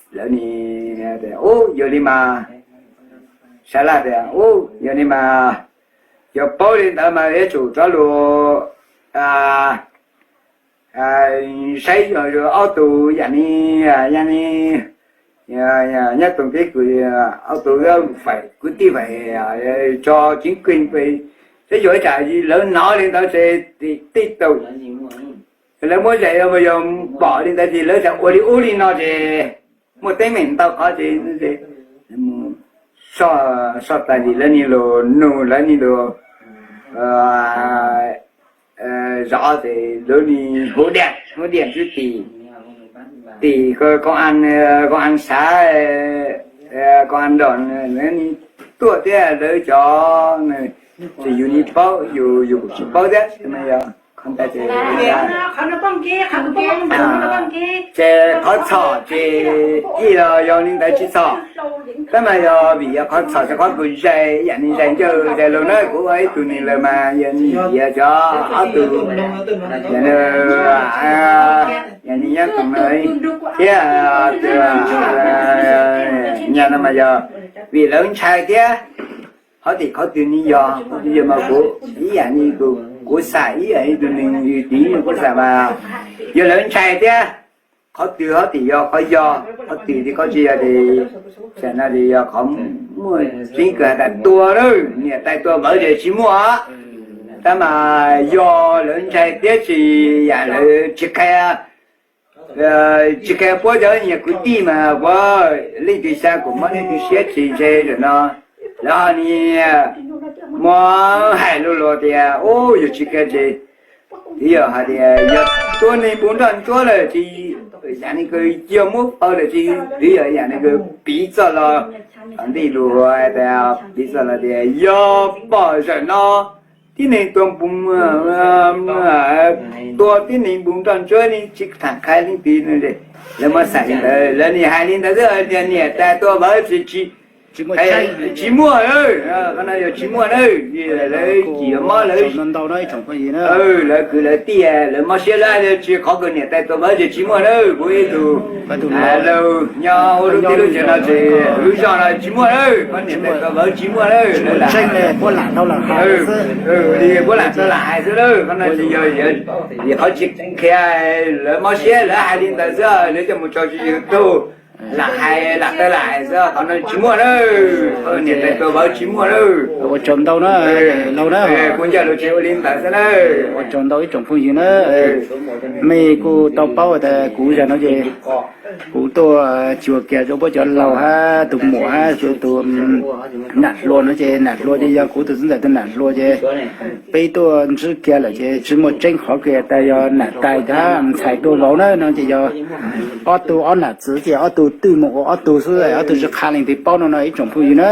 Lawv ni, ub, yog li mas, Xab Laj tias, ub, yog li mas, yog paub li ntawd mas yuav tsum rov lus saib ob tug yam ni, yam ni, nyob too teb kws ob tug, kwv tij fam tso tseev kws, saib yog ib tsam lawv hnov li ntawd ces tej tug lawv muab zais, yog pom li ntawd ces lawv ua li ub li no ces muaj teeb meem ntau qhov ces soj tas ces lawv ni lus nug, lawv ni lus zov ces lawv ni hu diam, hu diam xwb tim, tim koob, koob a sav, koob a nrog lawv ni tuaj thiab lawv cov, ces yus ni paub, yus, yus kuj tsis paub thiab. Ces qhov txhom ces ib los yog li ntawd tsis txhom, tab mas yog vim yog qhov txhom ces qhov kuv zais yam ni zais ncauj zais lus na, kuv ua ib tug neeg lawm mas yog ni yog cov ob tug, yog ni nyob tug no thiab, nyaj no mas yog vim lawv ntshai thiab. Qhov tim qhov twg ni yog, qhov twg yog mas kuv ib yam ni kuv xav ib yam li tus neeg tiv kuv xav mas yog lawv ntshai thiab. Qhov twg qhov tim yog qhov yog, qhov twg li qhov tsis yog ces, tam no ces yog qhov muaj tseeb kws has tas tua lawm, niam tais tua vawv ces tsis muaj, tab mas yog lawv ntshai thiab tsis yam lawv tsis qhia, tsis qhia puab cov nyuag kwv tij mas puab leej twg xav kuv muab leej twg siab tsis ntse lawm no, lawv ho ni muab hais lus lus tias ub yog tsis qhia ces twb yog hais tias yog tua neeg puv nroj ntsuab lawm ces yam ni kws yog muab faus lawm ces twb yog yam ni kws piv txoj los, ntij lus piv txoj los tias yog pom zaum no tib neeg tua, tua tib neeg puv nroj ntsuab ne tsis tham qhia leej twg, lawv muab xav li ntawd, lawv ni hais li ntawd xwb tias niam tais tua vawv tsis, tsis Tsis muaj, qhov no yog tsis muaj na, lawv cim mob lawv, lawv kwv lawv tij lawv mob siab lawv hais tias tsis qhov kawg niam tais tua vawv ces tsis muaj na. Kuv ib tug laug nyob ua lub teb lub chaw no ces lub zog no tsis muaj na, qhov niam tais tua vawv tsis muaj na, lawv lam, puab lam tawg lam hais xwb na, qhov no tsis yog, qhov tsis qhia, lawv mob siab lawv hais li ntawd xwb, lawv coj mus tso YouTube lam hais lam tawg lam hais xwb, qhov no tsis muaj na, qhov niam tais tua vawv tsis muaj na. Ua tsaug ntau na, laug na, kuv ncaj lus tsis ua li ntawd xwb na. Ua tsaug ntau ib tsoom phooj ywg na. Mej kuj tau paub tas kuv zag no ces kuv tuaj tsis ua kiag rau puab cov laug hab tus muam hab tus nam hluas no ces nam hluas ces yog kuv tus txiv ntxawm tus nam hluas ces peb tuaj ntsib kiag lawm ces tsis muaj tseeb qhov kiag tas yog nam tais hab ntxhais tuaj vauv na no ces yog ob tug ob nam txiv ces ob tug twj mus ua ob tug xwb, ob tug tsis qha leej twg paub no no ib tsoom phooj ywg na.